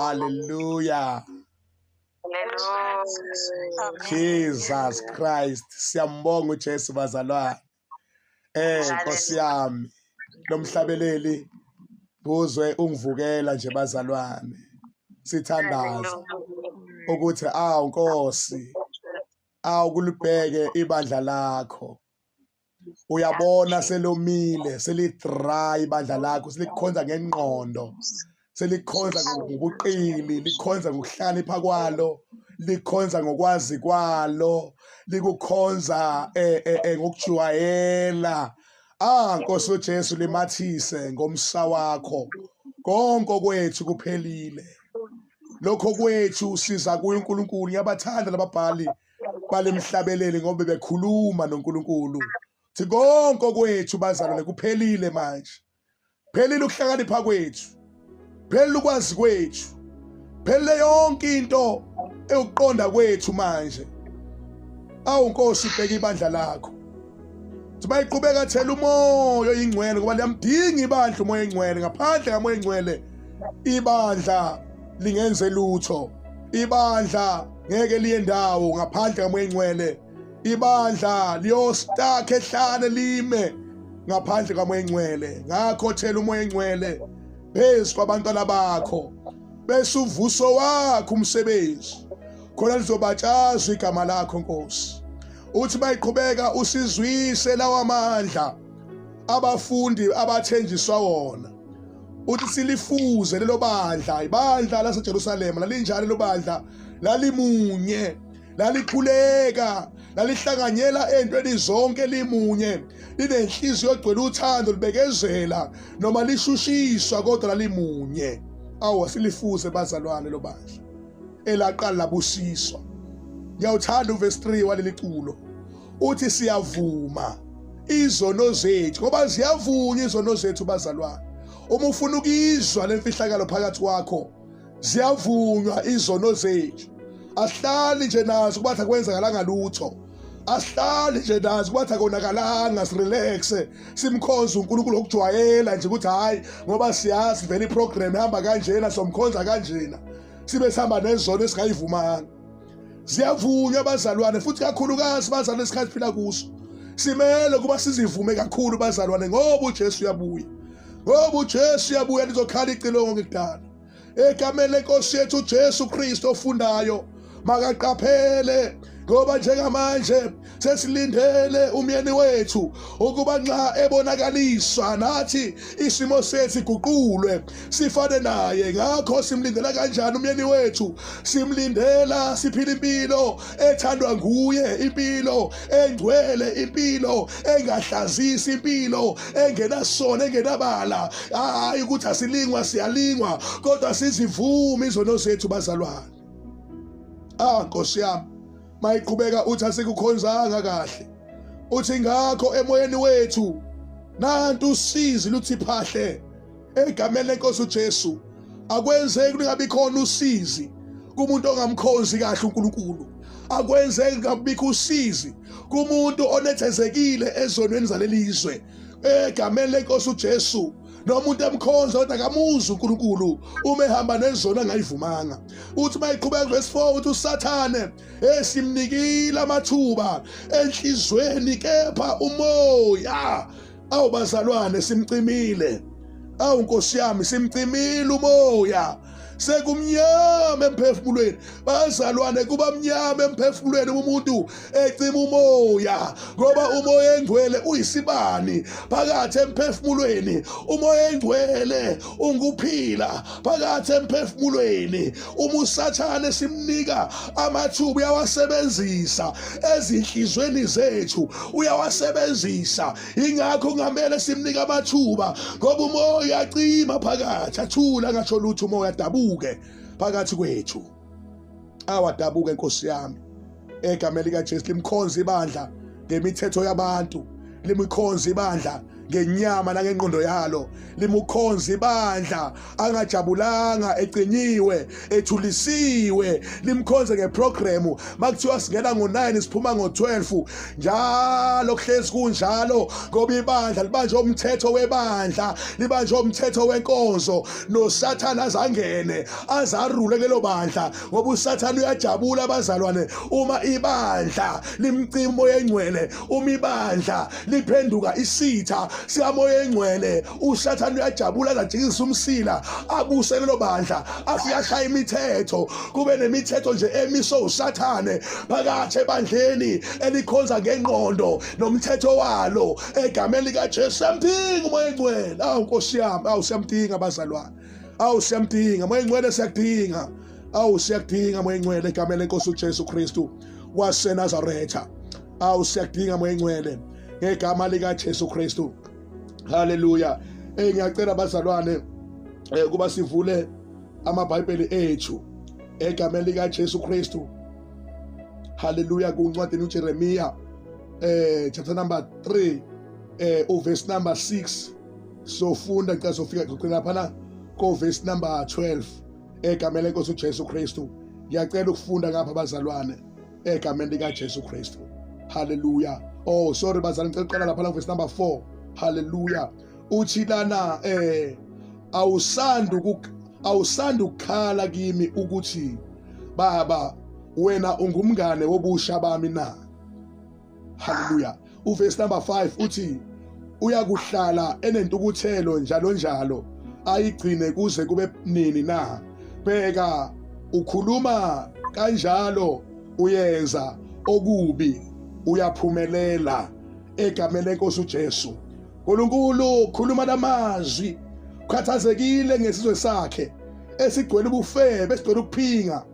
Hallelujah. Jesus Christ, siyambonga uJesu bazalwane. Nkosi yami, lomhlabeleli buzwe ungivukela nje bazalwane. Sithandaza ukuthi awu Nkosi, awu kulibheke ibandla lakho. Uyabona selomile, seli-dry ibandla lakho, selikhonza ngengqondo, selikhonza ngobuqili, likhonza ngokuhlakanipha kwalo, likhonza ngokwazi kwalo, likukhonza ngokujwayela. Nkosi uJesu, limathise ngomsa wakho. Konke kwethu kuphelile. Lokho kwethu siza kuye uNkulunkulu. Ngiyabathanda lababhali balemhlabeleli ngoba bekhuluma noNkulunkulu. Thi konke kwethu bazalwane kuphelile manje. Phelile ukuhlakanipha kwethu, phelile ukwazi kwethu, phelile yonke into ewukuqonda kwethu manje. Awu Nkosi, ubheka ibandla lakho. Thi bayiqhubeka thela umoya oyingcwele, ngoba liyamdinga ibandla umoya oyingcwele. Ngaphandle kamoya oyingcwele ibandla lingenze lutho. Ibandla ngeke liye ndawo ngaphandle kamoya oyingcwele. Ibandla liyostakha ehlane lime ngaphandle kamoya engcwele. Ngakho thela umoya engcwele phezu kwabantwana bakho, bese uvuso wakho umsebenzi khona lizobatshazwa igama lakho Nkosi. Uthi bayiqhubeka usizwise lawa mandla abafundi abathenjiswa wona. Uthi silifuze lelo bandla, ibandla laseJerusalema lalinjalo lelo bandla, lalimunye, lalikhuleka, lalihlanganyela entweni zonke limunye, linenhliziyo egcwele uthando, libekezela noma lishushiswa, kodwa lalimunye. Awu silifuze bazalwane lo bandla elaqala labusiswa. Ngiyawuthanda uverse 3 waleli culo, uthi siyavuma izono zethu, ngoba ziyavunywa izono zethu bazalwane. Uma ufuna ukuyizwa lemfihlakalo phakathi kwakho, ziyavunywa izono zethu. Asihlali nje nazo kubathi akwenzakalanga lutho, asihlali nje nazo kubathi akonakalanga, sirelaxe simkhonze uNkulunkulu okujwayela nje ukuthi hayi ngoba siyazi vele iprogram ihamba kanjena, somkhonza kanjena, sibe sihamba nezono esingayivumanga. Ziyavunywa bazalwane, futhi kakhulukazi bazalwane isikhathi phila kuso simele kuba sizivume kakhulu bazalwane, ngoba uJesu uyabuya, ngoba uJesu uyabuya, lizokhala icilongo ngekudala. Egameni lenkosi yethu uJesu Kristu, ofundayo makaqaphele, ngoba njengamanje sesilindele umyeni wethu ukuba nxa ebonakaliswa nathi isimo sethu siguqulwe sifane naye. Ngakho simlindela kanjani umyeni wethu? Simlindela siphila impilo ethandwa nguye, impilo engcwele, impilo engahlazisi, impilo engenasona, engenabala. Hayi ukuthi asilingwa, siyalingwa, kodwa sizivume izono zethu bazalwane. Nkosi yami, mayiqhubeka uthi asikukhonzanga kahle. Uthi ngakho emoyeni wethu nantu usizi luthi phahle egameni lenkosi uJesu. Akwenzeki kungabi khona usizi kumuntu ongamkhonzi kahle uNkulunkulu. Akwenzeki kungabikho usizi kumuntu onethezekile ezonweni zalelizwe egameni lenkosi uJesu. Nomuntu emkhonza kodwa akamuzi uNkulunkulu uma ehamba nezona angayivumanga. Uthi mayiqhubeka verse 4 uthi uSathane esimnikile amathuba enhlizweni, kepha umoya, awu bazalwane, simcimile. Awu Nkosi yami, simcimile umoya, sekumnyama emphefumulweni bazalwane. Kuba mnyama emphefumulweni umuntu ecima umoya, ngoba umoya engcwele uyisibani phakathi emphefumulweni. Umoya engcwele unguphila phakathi emphefumulweni. Uma uSathane simnika amathuba uyawasebenzisa ezinhlizweni zethu, uyawasebenzisa. Ingakho kungamele simnike amathuba, ngoba umoya acima phakathi, athula angasho lutho, umoya adabuke phakathi kwethu. Awadabuke Nkosi yami, egameni likaJesu. Limkhonza ibandla ngemithetho yabantu, limkhonza ibandla ngenyama nangengqondo yalo, limukhonza ibandla angajabulanga, ecinyiwe, ethulisiwe, limkhonze ngeprogram. Makuthiwa singena ngo9 siphuma ngo12, njalo kuhlezi kunjalo, ngoba ibandla libanjwe umthetho webandla, libanjwe umthetho wenkonzo, noSathane azangene azarule kulelo bandla, ngoba uSathane uyajabula abazalwane uma ibandla limcima uMoya Engcwele, uma ibandla liphenduka isitha sikaMoya Engcwele, uSathane uyajabula azajikisa umsila abuse lelo bandla, afike ashaya imithetho, kube nemithetho nje emiswe uSathane phakathi ebandleni elikhonza ngengqondo nomthetho walo. Egameni likaJesu siyamdinga uMoya Engcwele. Awu Nkosi yami, awu siyamdinga abazalwane, awu siyamdinga Moya Engcwele, siyakudinga, awu siyakudinga Moya Engcwele, egameni lenkosi uJesu Kristu waseNazaretha. Awu siyakudinga Moya Engcwele ngegama likaJesu Kristu. Haleluya. Ngiyacela bazalwane kuba sivule amaBhayibheli ethu egameni likaJesu Kristu. Haleluya. Kuncwadini uJeremiya chapter number 3 uverse number 6, sofunda xa sofika kugcina laphana ko verse number 12 egameni lenkosi uJesu Kristu. Ngiyacela ukufunda ngapha bazalwane egameni likaJesu Kristu. Haleluya. Oh sorry bazalwane, ngicela ukuqala lapha verse number 4. Haleluya. Uthi lana awusanda ukukhala kimi ukuthi baba wena ungumngane wobusha bami na. Haleluya. Uverse number 5 uthi uyakuhlala enentukuthelo njalo njalo, ayigcine kuze kube nini na? Bheka ukhuluma kanjalo, uyenza okubi, uyaphumelela egameni lenkosi uJesu. uNkulunkulu khuluma lamazwi, ukhathazekile ngesizwe sakhe esigcwele ubufebe, esigcwele ukuphinga.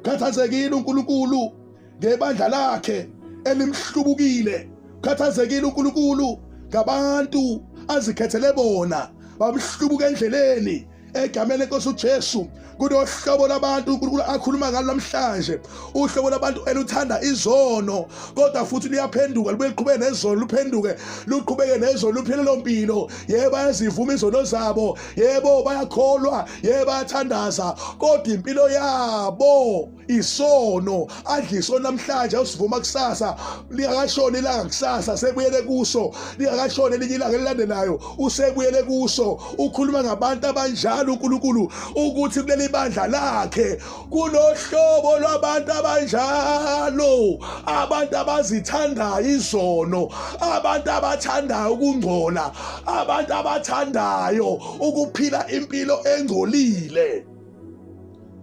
Khathazekile uNkulunkulu ngebandla lakhe elimhlubukile. Khathazekile uNkulunkulu ngabantu azikhethele bona bamhlubuka endleleni egameni lenkosi uJesu. Kunohlobo labantu uNkulunkulu akhuluma ngalo namhlanje, uhlobo labantu eluthanda izono kodwa futhi luyaphenduka, lubuye luqhubeke nezono, luphenduke luqhubeke nezono, luphile lo mpilo. Yebo bayazivuma izono zabo, yebo bayakholwa, yebo bayathandaza, kodwa impilo yabo isono. Adliso namhlanje usivuma kusasa, lingakashoni ilanga kusasa sebuyele kuso, lingakashoni elinye ilanga elilandelayo usebuyele kuso. Ukhuluma ngabantu abanjalo uNkulunkulu ukuthi kuleli bandla lakhe kunohlobo lwabantu abanjalo, abantu abazithandayo izono, abantu abathandayo ukungcola, abantu abathandayo ukuphila impilo engcolile.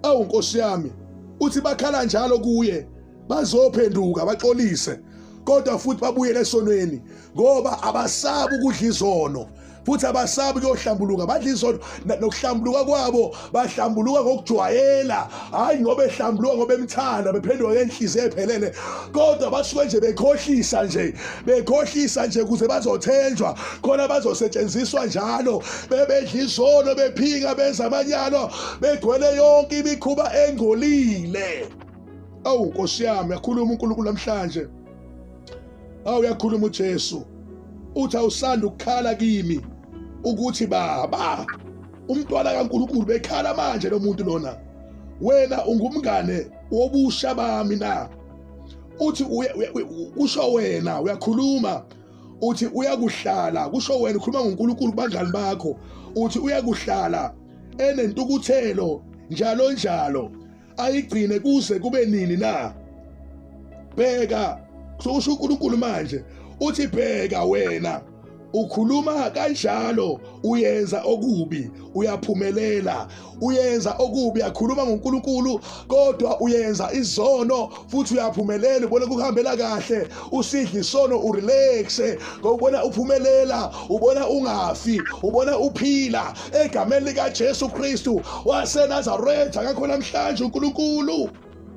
Awu Nkosi yami, uthi bakhala njalo kuye, bazophenduka baxolise, kodwa futhi babuyele esonweni, ngoba abasabi ukudla izono, futhi abasabi kuyohlambuluka. Badla izono, nokuhlambuluka kwabo bahlambuluka ngokujwayela, hayi ngoba ehlambuluka ngoba emthanda, bephenduka ngenhliziyo ephelele, kodwa basuke nje bekhohlisa nje, bekhohlisa nje ukuze bazothenjwa khona, bazosetshenziswa njalo, bebedla izono, bephinga, benza amanyalo, begcwele yonke imikhuba engcolile. Awu Nkosi yami, yakhuluma uNkulunkulu namhlanje. Awu uyakhuluma uJesu, uthi awusanda ukukhala kimi ukuthi baba, umntwana kaNkulunkulu bekhala manje lo muntu lona, wena ungumngane wobusha bami na? Uthi kusho wena, uyakhuluma uthi uyakuhlala, kusho wena, ukhuluma ngoNkulunkulu kubangani bakho, uthi uyakuhlala enentukuthelo njalo njalo, ayigcine kuze kube nini na? Bheka, sokusho uNkulunkulu manje, uthi bheka wena ukhuluma kanjalo, uyenza okubi, uyaphumelela, uyenza okubi, akhuluma ngoNkulunkulu kodwa uyenza izono futhi uyaphumelela, ubona kuhambela kahle, usidla isono, urelaxe ngokubona uphumelela, ubona ungafi, ubona uphila egameni likaJesu Kristu waseNazaretha. Ngakho namhlanje uNkulunkulu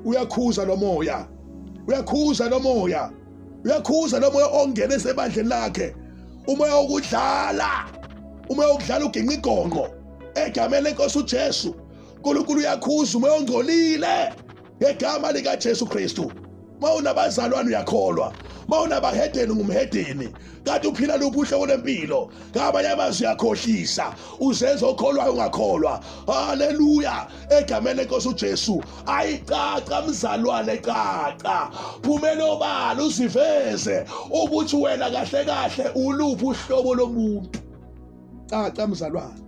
uyakhuza lo moya, uyakhuza lo moya, uyakhuza lo moya ongena esebandleni lakhe, umoya wokudlala, umoya wokudlala uginqa igonqo egameni lenkosi uJesu. uNkulunkulu uyakhuza umoya ongcolile ngegama likaJesu Kristu. Mawunabazalwane uyakholwa, Mawunabahedeni ungumhedeni, kanti uphila luphi uhlobo lempilo? Ngamanye amazwi uyakhohlisa, uzenza okholwayo ungakholwa. Haleluya, egameni lenkosi uJesu. Ayicaca mzalwane, caca, phumela obala, uziveze ukuthi wena kahle kahle uluphi uhlobo lomuntu. Caca mzalwane.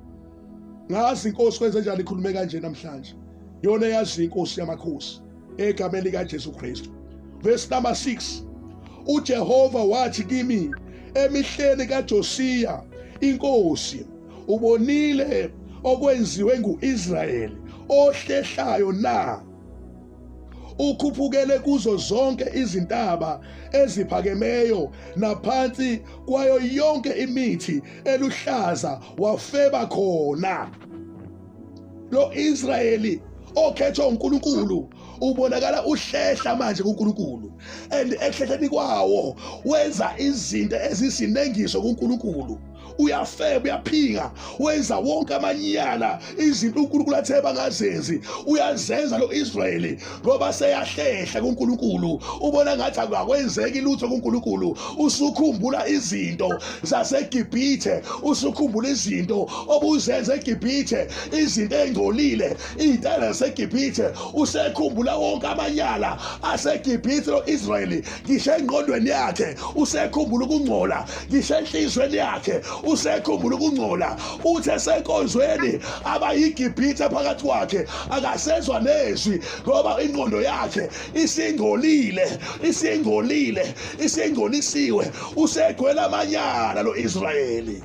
Ngazi inkosi kwenze njani ikhulume kanje namhlanje. Yona yazi inkosi yamakhosi, egameni likaJesu Kristu. Verse number 6, uJehova wathi kimi emihleni kaJosiya inkosi, ubonile okwenziwe nguIsrayeli ohlehlayo na? Ukhuphukele kuzo zonke izintaba eziphakemeyo naphansi kwayo yonke imithi eluhlaza, wafeba khona. Lo Israyeli okhethwe uNkulunkulu ubonakala uhlehla manje kuNkulunkulu, and ekuhlehleni kwawo wenza izinto ezisinengiso kuNkulunkulu. Uyafeba, uyaphinga, wenza wonke amanyala, izinto uNkulunkulu athe bangazenzi uyazenza lo Israyeli, ngoba seyahlehla kuNkulunkulu. Ubona ngathi akukwenzeki lutho kuNkulunkulu. Usukhumbula izinto zaseGibhithe, usukhumbula izinto obuzenza eGibhithe, izinto ezingcolile, iy'tayela zaseGibhithe. Usekhumbula wonke amanyala aseGibhithe lo Israyeli, ngisho engqondweni yakhe usekhumbula ukungcola, ngisho enhlizweni yakhe usekhumbula ukungcola. Uthe senkonzweni abayigibhithe phakathi kwakhe akasezwa nezwi, ngoba ingqondo yakhe isingcolile, isingcolile, isingcolisiwe. Usegcwele amanyala lo Israyeli,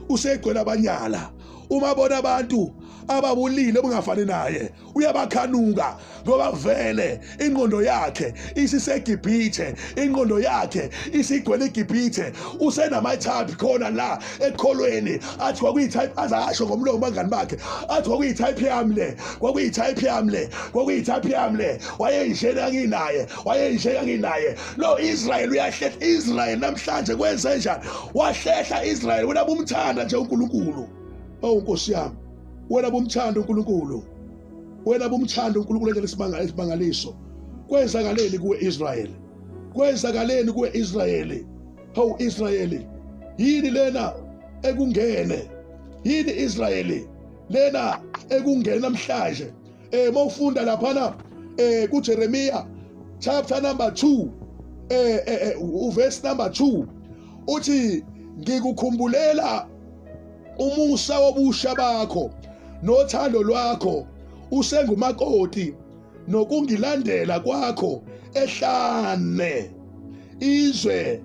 usegcwele amanyala. Uma bona abantu ababulile obungafani naye uyabakhanuka, ngoba vele ingqondo yakhe isiseGibhithe, ingqondo yakhe isigcwele iGibhithe. Usenama-type khona la ekholweni, athi kwakuyi-type, azasho ngomlomo bangani bakhe, athi kwakuyi-type yami le, kwakuyi-type yami le, kwakuyi-type yami le, wayenjena nginaye, wayenjena nginaye. Lo Israyeli uyahlehla. Israyeli namhlanje kwenze njani? Wahlehla Israyeli. Wena bumthanda nje uNkulunkulu. Oh Nkosi yami, wena bumthanda uNkulunkulu, wena bumthanda uNkulunkulu endlela esimangaliso. Kwenzakaleni kuwe Israyeli? Kwenzakaleni kuwe Israyeli? Hawu Israyeli, yini lena ekungene? Yini Israyeli lena ekungene namhlanje? Mawufunda laphana kuJeremiah chapter number 2, uverse number 2, uthi ngikukhumbulela umusa wobusha bakho nothando lwakho usengumakoti, nokungilandela kwakho ehlane, izwe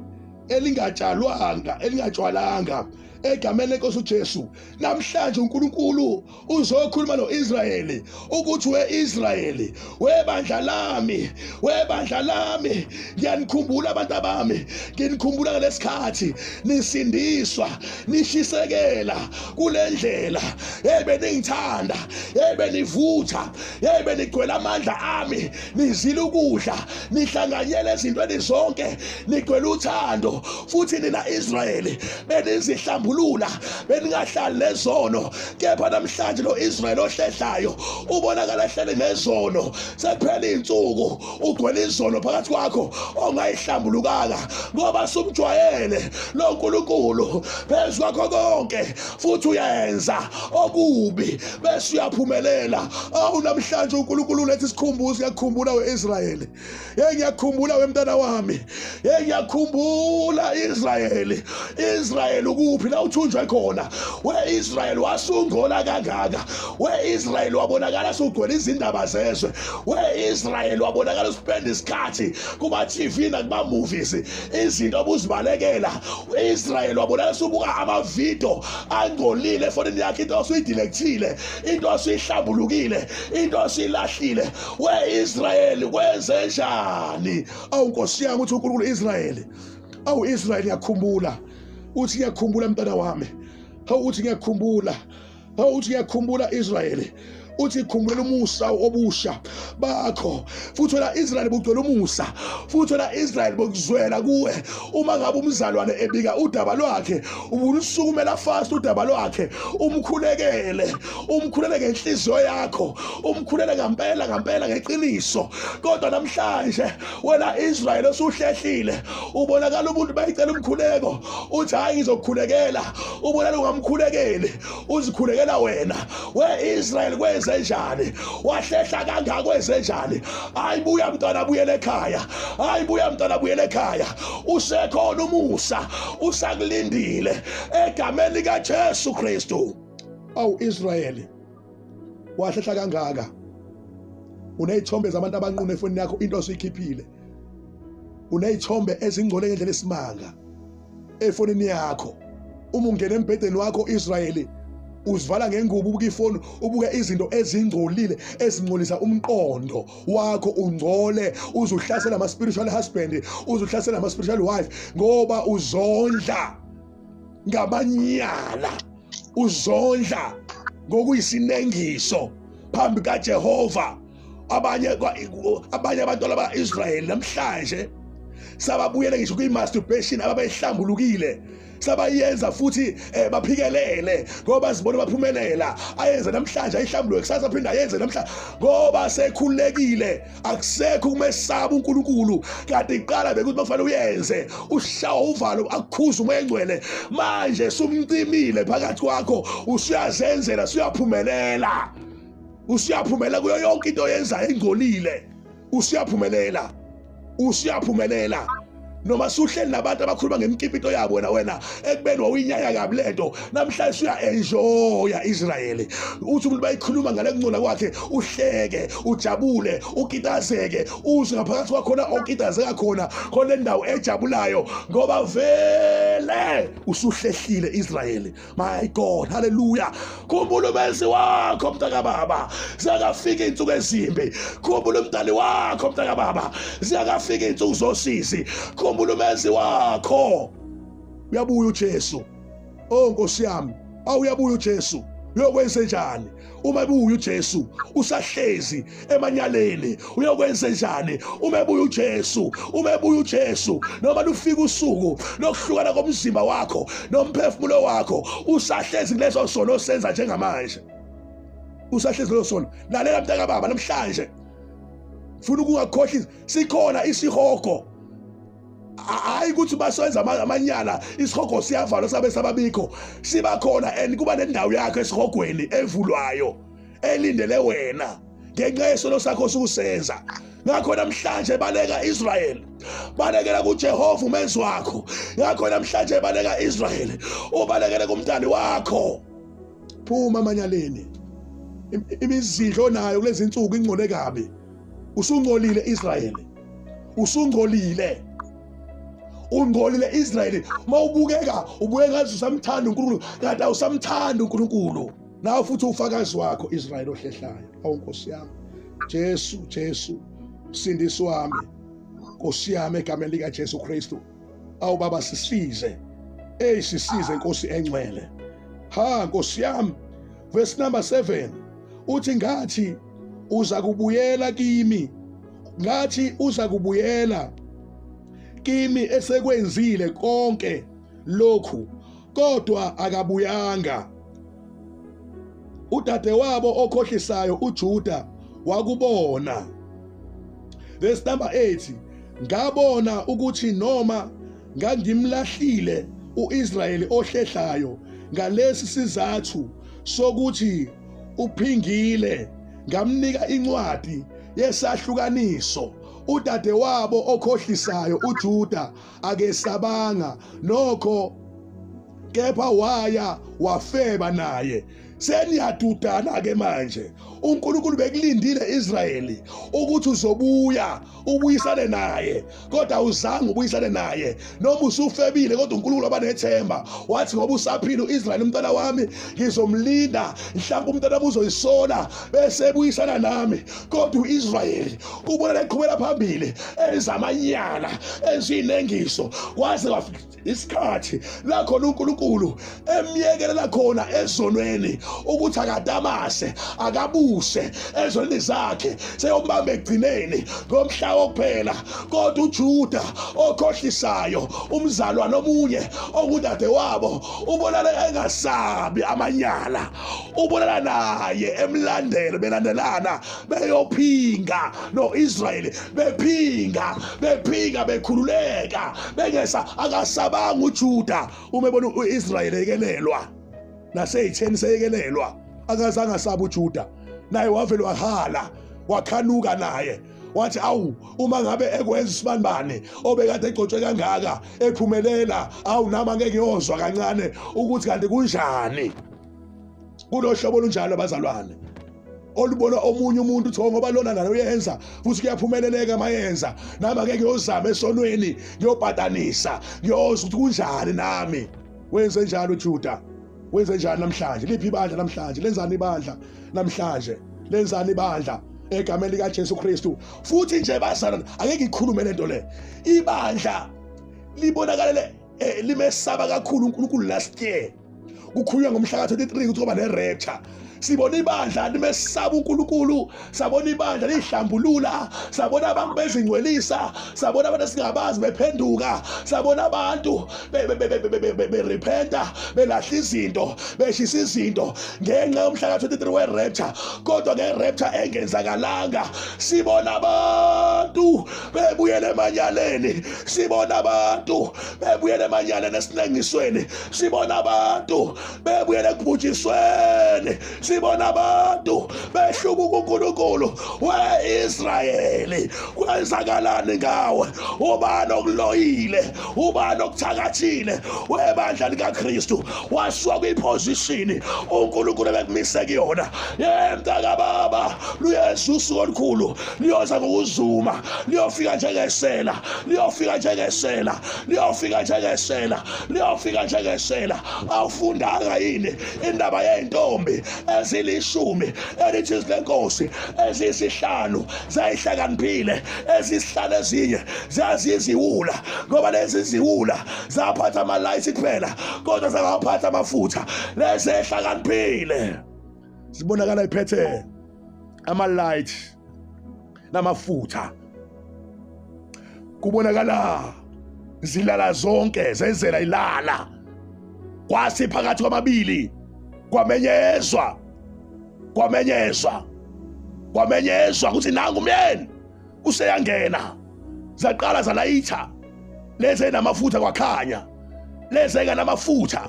elingatshalwanga, elingatshwalanga, egameni lenkosi uJesu. Namhlanje uNkulunkulu uzokhuluma noIsrayeli ukuthi weIsrayeli, webandla lami, webandla lami, ngiyanikhumbula abantu abami, nginikhumbula ngalesikhathi nisindiswa, nishisekela kule ndlela. Hey, beningithanda, hey, benivutha, hey, benigcwele amandla ami, nizila ukudla, nihlanganyele ezintweni zonke, nigcwele uthando. Futhi nina Israyeli benizihlambulula, beningahlali nezono. Kepha namhlanje lo Israyeli ohlehlayo ubonakala ehleli nezono. Sekuphela iy'nsuku ugcwele izono phakathi kwakho ongayihlambulukanga, ngoba sumjwayele lo Nkulunkulu phezu kwakho konke, futhi uyenza okubi bese uyaphumelela. Awu, namhlanje uNkulunkulu uletha isikhumbuzo. Ngiyakukhumbula we-Israyeli, hey, ngiyakukhumbula wemntana wami, hey, ngiyakukhumbula Israyeli. Israyeli ukuphi la uthunjwe khona? We-Israyeli wasungcola kangaka, we-Israyeli wabonakala sugcwele izindaba zezwe, we-Israyeli wabonakala uspend isikhathi kuma-TV nakuma-movies, izinto obuzibalekela. U-Israyeli wabonakala subuka amavidiyo angcolile efonini yakhe, into osuyidilekthile, into osuyihlambulukile, into osuyilahlile. We-Israyeli kwenze njani? Awu Nkosi yami, uthi uNkulunkulu Israyeli, awu Israyeli, ngiyakhumbula. Uthi ngiyakhumbula mntana wami. Hawu, uthi ngiyakhumbula. Hawu, uthi ngiyakhumbula Israyeli. Uthi khumbula umusa obusha bakho. Futhi wena Israel bugcwele umusa, futhi wena Israel bokuzwela kuwe. Uma ngabe umzalwane ebika udaba lwakhe, ubulusukumela fast udaba lwakhe, umkhulekele, umkhulele ngenhliziyo yakho, umkhulele ngempela ngempela ngeqiniso. Kodwa namhlanje wena Israel osuhlehlile, ubonakala umuntu bayicela umkhuleko, uthi hayi ngizokukhulekela, ubonakala ungamkhulekeli, uzikhulekela wena. We Israel kwenze njani? Wahlehla kangaka kwenze njani? Hayi buya mntwana buyele ekhaya, hayi buya mntwana buyele ekhaya. Usekhona umusa, usakulindile egameni lika Jesu Kristu. Awu Israel, wahlehla kangaka, uneyithombe zabantu abanqunu efonini yakho, into osuyikhiphile, uneyithombe ezingcole ngendlela esimanga efonini yakho. Uma ungena embhedeni wakho Israyeli, uzivala ngengubo, ubuka ifoni, ubuka izinto ezingcolile ezingcolisa umqondo wakho, ungcole, uzuhlasela ama spiritual husband, uzuhlasela ama spiritual wife, ngoba uzondla ngamanyala, uzondla ngokuyisinengiso phambi kaJehova. Abanye abantwana ba-Israyeli namhlanje sababuyele ngisho kwi-masturbation ababehlambulukile, sabayenza futhi baphikelele ngoba zibona baphumelela. Ayenze namhlanje ayihlambuluke, kusasa phinda ayenze namhlanje ngoba sekhululekile, akusekho ukumesaba uNkulunkulu. Kade iqala bekuthi bafanele uyenze, ushawa uvalo akukhuza umoya engcwele. Manje sumcimile phakathi kwakho, usuyazenzela, usuyaphumelela, usuyaphumela kuyo yonke into oyenzayo engcolile, usuyaphumelela, usuyaphumelela. Noma suhleli nabantu abakhuluma ngemikipito yabo, wena ekubeni wawuyinyanya kabi lento, namhlanje usuya-enjoya Israyeli. Uthi umuntu bayikhuluma ngale kungcola kwakhe, uhleke, ujabule, ukitazeke, uzwe ngaphakathi kwakhona okitazeka khona khona endawo ejabulayo, ngoba vele usuhlehlile Israyeli. My God, hallelujah. Khumbula umenzi wakho mntakababa, ziyakafika iy'nsuku ezimbi. Khumbula umdali wakho mntakababa, ziyakafika iy'nsuku zosizi. Khumbula umenzi wakho. Uyabuya uJesu. Oh Nkosi yami, awuyabuya uJesu. Uyokwenze njani uma ebuya uJesu usahlezi emanyaleni? Uyokwenze njani uma ebuya uJesu? Uma ebuya uJesu, noma lufika usuku lokuhlukana komzimba wakho nomphefumulo wakho, usahlezi kuleso sono osenza njengamanje, usahlezi kuleso sono. Lalela mntaka baba, namhlanje funa ukungakhohlisa, sikhona isihogo. Hayi ukuthi basenza amanyala, isihogo siyavalwa sabe sababikho, siba khona and kuba nendawo yakho esihogweni evulwayo elindele wena ngenxa yesono sakho osukusenza. Ngakho namhlanje baleka Israel, balekela kuJehova umenzi wakho. Ngakho namhlanje baleka Israel, ubalekele kumdali wakho. Phuma amanyaleni. Imizidlo nayo kulezi insuku ingcole kabi. Usungcolile Israel, usungcolile, ungcolile Israel. Mawubukeka ubuye ngathi usamthanda uNkulunkulu, kanti awusamthanda uNkulunkulu. Nawe futhi ufakazi wakho Israel ohlehlayo. Awu Nkosi yami, Jesu, Jesu msindisi wami, Nkosi yami, egameni lika Jesu Kristu. Awu Baba, sisize, ey sisize Nkosi engcwele. Ha Nkosi yami, verse number 7 uthi ngathi uza kubuyela kimi, ngathi uza kubuyela kimi esekwenzile konke lokhu, kodwa akabuyanga. Udadewabo okhohlisayo uJuda wakubona. Verse number 8, ngabona ukuthi noma ngangimlahlile uIsrayeli ohlehlayo ngalesi sizathu sokuthi uphingile, ngamnika incwadi yesahlukaniso. Udadewabo okhohlisayo uJuda akesabanga nokho, kepha waya wafeba naye. Seniyadudana ke manje. uNkulunkulu bekulindile Israyeli ukuthi uzobuya ubuyisane naye, kodwa uzange ubuyisane naye. Noma usufebile, kodwa uNkulunkulu wabanethemba, wathi ngoba usaphila uIsrayeli umntwana wami ngizomlinda, mhlawumbe umntwana wami uzoyisola bese ebuyisana nami. Kodwa uIsrayeli ubona eqhubela phambili ezamanyala ezinengiso, waze wafika isikhathi la khona uNkulunkulu emyekelela khona ezonweni ukuthi akatamase akabuye. Amsuse ezonini zakhe, seyombamba ekugcineni ngomhla wokuphela. Kodwa uJuda okhohlisayo, umzalwane omunye okudade wabo, ubonakala engasabi amanyala, ubonakala naye emlandela, belandelana beyophinga no-Israyeli, bephinga bephinga bekhululeka, bengesa akasabanga uJuda uma ebona u-Israyeli ekelelwa naseyitheni seyekelelwa, akazange asabe uJuda, naye wavele wahala wakhanuka naye, wathi awu uma ngabe ekwenza isibanibani obekade egcotshwe kangaka ephumelela, awu nami angeke ngiyozwa kancane ukuthi kanti kunjani. Kulohlobo olunjalo abazalwane olubona omunye umuntu uthi ngoba lona nalo uyenza futhi kuyaphumeleleka mayenza, nami ake ngiyozama esonweni ngiyobhadanisa ngiyozwa ukuthi kunjani nami. Wenze njalo uJuda, wenze njani namhlanje? Liphi ibandla namhlanje? Lenzani ibandla namhlanje? Lenzani ibandla egameni likaJesu Kristu? Futhi nje bazalwane, ake ngikhulume lento le, ibandla libonakalele limesaba kakhulu uNkulunkulu last year. Kukhulunywa ngomhla ka-23 ukuthi kuba ne-rapture. Sibona ibandla limesaba uNkulunkulu, sabona ibandla lihlambulula, sabona abantu bezingcwelisa, sabona abantu esingabazi bephenduka, sabona abantu berepenta, belahla izinto, beshisa izinto ngenxa yomhla ka-23 we-rapture. Kodwa nge-rapture engenzakalanga, sibona abantu bebuyele emanyaleni, sibona abantu bebuyele emanyaleni esinengisweni, sibona abantu bebuyele ekubhujisweni, sibona abantu behlubuka uNkulunkulu weIsrayeli. Kwenzakalani ngawe? Ubani okuloyile? Ubani okuthakathile? Webandla likaKristu wasuka kwiposition uNkulunkulu ebekumise kuyona. Ye mntakababa, luyeza usuku olukhulu, liyoza ngokuzuma, liyofika njengesela, liyofika njengesela, liyofika njengesela, liyofika njengesela. Awufundanga yini indaba yey'ntombi ezilishumi elithi izwi lenkosi eziyisihlanu zayihlakaniphile, ezisihlanu ezinye zaziziwula, ngoba lezi ziwula zaphatha amalayithi kuphela kodwa zangawaphatha amafutha. Lezi ehlakaniphile zibonakala iphethe amalight namafutha, kubonakala zilala zonke, zenzela ilala. Kwasi phakathi kwamabili kwamenyezwa, kwamenyezwa, kwamenyezwa ukuthi nangu umyeni useyangena. Zaqala zalayitha lezi enamafutha, kwakhanya. Lezi enganamafutha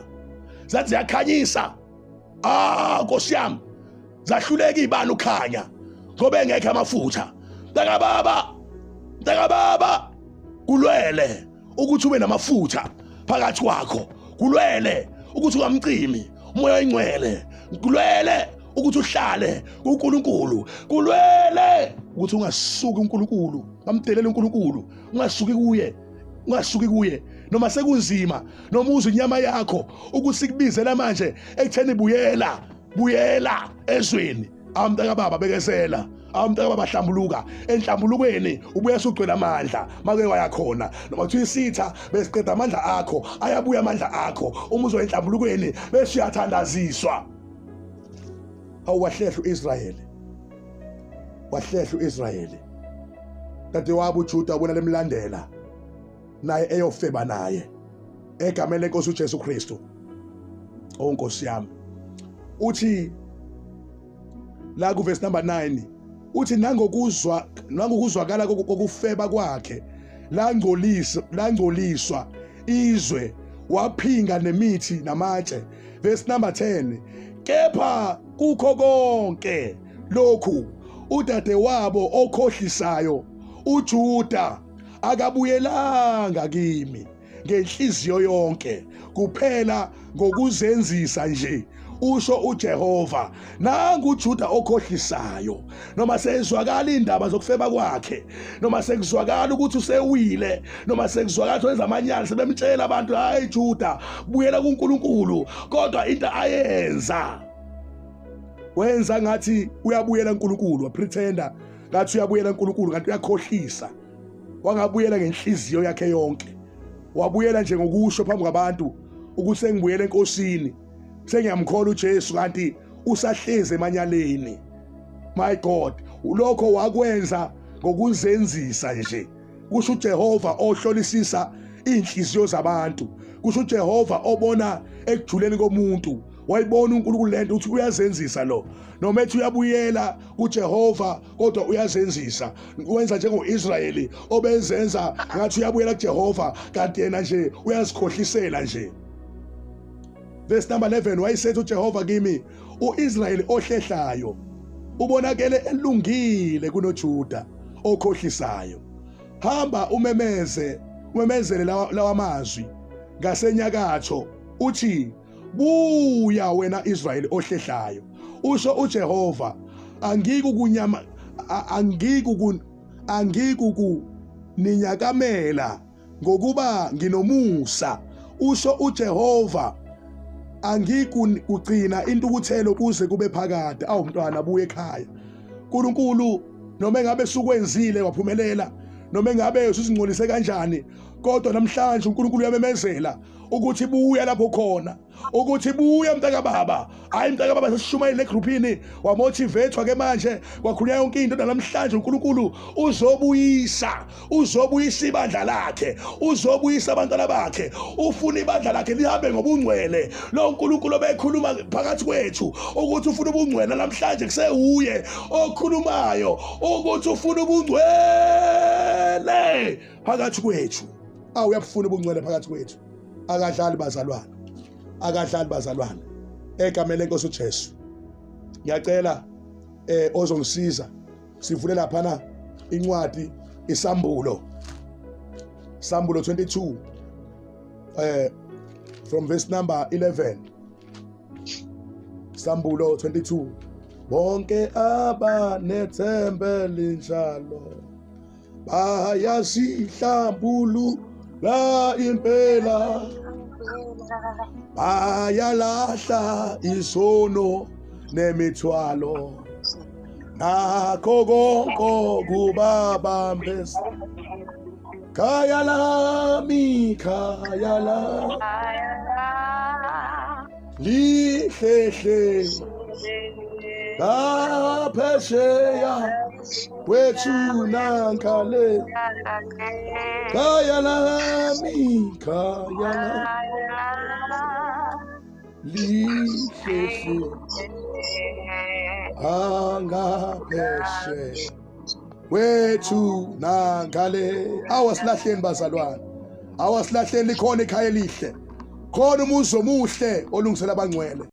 zathi ziyakhanyisa. Ah Nkosi yami, zahluleka izibani ukhanya ngoba engekho amafutha. Mntakababa, mntakababa, kulwele ukuthi ube namafutha phakathi kwakho, kulwele ukuthi ungamcimi umoya oyingcwele, kulwele ukuthi uhlale kuNkulunkulu, kulwele ukuthi ungasuki uNkulunkulu, bamdelele uNkulunkulu, ungasuki kuye, ungasuki kuye noma sekunzima, noma uzwe inyama yakho ukuthi sikubizela manje ekutheni buyela, buyela ezweni. Awumntakababa bekezela, awumntakababa hlambuluka. Enhlambulukweni ubuya usugcwele amandla make waya khona, noma kuthiwa isitha besiqeda amandla akho, ayabuya amandla akho uma uzwa enhlambulukweni bese uyathandaziswa. Awu wahlehla uIsrayeli, wahlehla uIsrayeli. Dadewabo uJuda ubona lemlandela naye eyofeba naye egameni lenkosi uJesu Kristu. Oh Nkosi yami, uthi la ku verse number 9 uthi nangokuzwa, nangokuzwakala kokufeba kwakhe langcoliswa, langcoliswa izwe, waphinga nemithi namatshe. Verse number 10, kepha kukho konke lokhu udadewabo okhohlisayo uJuda akabuyelanga kimi ngenhliziyo yonke, kuphela ngokuzenzisa nje, usho uJehova. Nangu uJuda okhohlisayo, noma sezwakala indaba zokufeba kwakhe, noma sekuzwakala ukuthi usewile, noma sekuzwakala ukuthi wenza amanyala, sebemtshela abantu hayi Juda buyela kuNkulunkulu, kodwa into ayenza wenza ngathi uyabuyela kuNkulunkulu, wapretenda ngathi uyabuyela kuNkulunkulu kanti uyakhohlisa. Wangabuyela ngenhliziyo yakhe yonke, wabuyela nje ngokusho phambi kwabantu ukuthi sengibuyele enkosini, sengiyamkhola uJesu, kanti usahlezi emanyaleni. My God, lokho wakwenza ngokuzenzisa nje, kusho uJehova ohlolisisa inhliziyo zabantu, kusho uJehova obona ekujuleni komuntu. Wayibona uNkulunkulu lento ukuthi uyazenzisa lo, noma ethi uyabuyela kuJehova kodwa uyazenzisa, wenza njengoIsrayeli obezenza ngathi uyabuyela kuJehova kanti yena nje uyazikhohlisela nje. Verse number 11, wayesethi uJehova kimi, uIsrayeli ohlehlayo ubonakele elungile kunoJuda okhohlisayo. Hamba umemeze, umemezele lawa mazwi ngasenyakatho, uthi, buya wena Israyeli ohlehlayo, usho uJehova, angikukunyama angikukuninyakamela ngokuba nginomusa, usho uJehova, angikugcina intukuthelo kuze kube phakade. Awu mntwana, buye ekhaya. uNkulunkulu noma engabe sukwenzile waphumelela, noma engabe usuzingcolise kanjani, kodwa namhlanje uNkulunkulu uyamemezela ukuthi buya lapho khona, ukuthi buya mntaka baba. Hayi mntaka baba, sesishumayele egroupini, wamotivatewa ke manje, kwakhulunywa yonke into. Namhlanje uNkulunkulu uzobuyisa, uzobuyisa ibandla lakhe, uzobuyisa abantwana bakhe, ufuna ibandla lakhe lihambe ngobungcwele. Lo uNkulunkulu obekhuluma phakathi kwethu ukuthi ufuna ubungcwele, namhlanje kusewuye okhulumayo ukuthi ufuna ubungcwele phakathi kwethu. Awu, uyabufuna ubungcwele phakathi kwethu. Akadlali bazalwane, akadlali bazalwane, egameni lenkosi uJesu. Ngiyacela ozongisiza sivule laphana incwadi iSambulo, Sambulo 22 from verse number 11. Sambulo 22. Bonke abanethembe linjalo bayazihlambulula impela, bayalahla izono nemithwalo, nakho konke kubabambeza. Khaya lami, khaya lami lihlehle ngaphesheya kwethu nankale, khaya lami, khaya lihlehle angaphesheya kwethu nangale. Awasilahleni bazalwane, awasilahleni, likhona ikhaya elihle, khona umuzi omuhle olungisela abangcwele.